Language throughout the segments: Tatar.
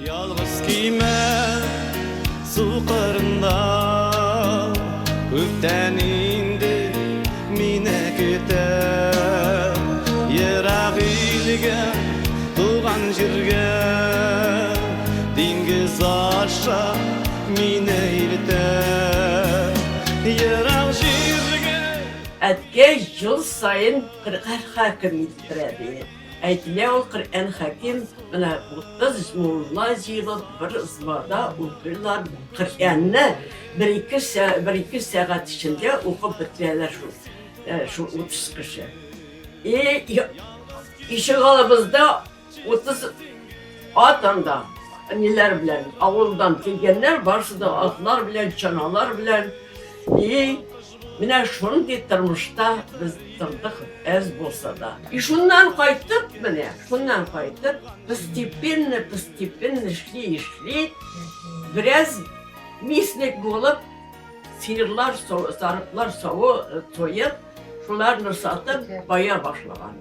Ялгыз көймә су кырында Күптән инде мине көтә. Ерак илгә, туган җиргә Диңгез аша мине илтә. Ерак җиргә. Әткәй ел саен Коръән хаким иттерә, ди. Әйтелә ул Коръән хаким, менә 30 мулла җыелып бер ызбада укыйлар Коръәнне, бер-ике бер-ике сәгать эчендә укып бетерәләр шул, шул 30 кеше. И ишегалыбызда 30 ат анда, ниләр белән, авылдан килгәннәр, барысы да атлар белән, чаналар белән. И менә шундый тормышта без тордык, әз булса да. И шуннан кайтып, менә, шуннан кайтып, постепенно, постепенно эшли, эшли, бераз мисник булып, сыерлар, сарыклар саву, соеп, шуларны сатып бая башлаган.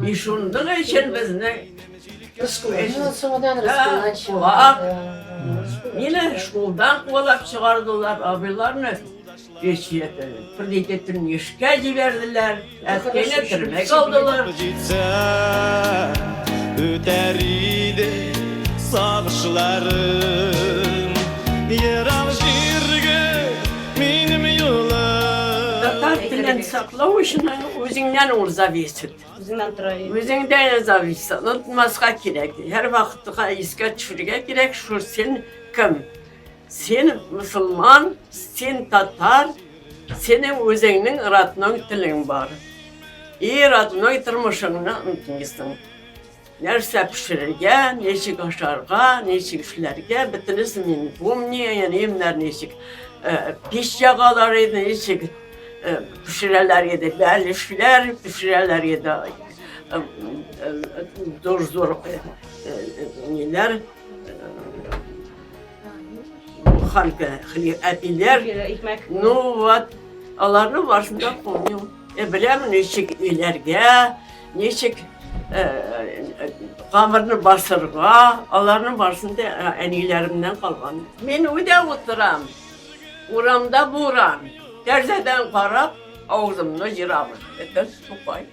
И шуның өчен безне кулак, мине школдан куалап чыгардылар, абыйларны председательный эшкә җибәрделәр, әткәйне төрмәгә алдылар. Үтәр иде сагышларым Ерак җиргә минем юлым. Татар телен саклау өчен үзеңнән ул зависит. Үзеңнән тора. Үзеңдән зависит. Онытмаска кирәк. Һәрвакытта искә төшерергә кирәк, шул син кем? Син мөселман, син татар, синең үзеңнең родной телең бар. И родной тормышыңны онытмыйсың. Нәрсә пешерергә, ничек ашарга, ничек эшләргә, бөтенесен мин помню, әниемнәр ничек пич ягалар иде, ничек пешерәләр иде, бәлешләр пешерәләр иде, зур-зур ниләр, Буханка, хлеб, әпиләр. Икмәк. Ну вот, аларны барысын да помню. Э, беләм, ничек өйләргә, ничек э, камырны басырга, аларны барысын да э, әниләремнән калган. Мин өйдә утырам, урамда буран. Тәрәзәдән карап, авызымны җырам. Это Тукай.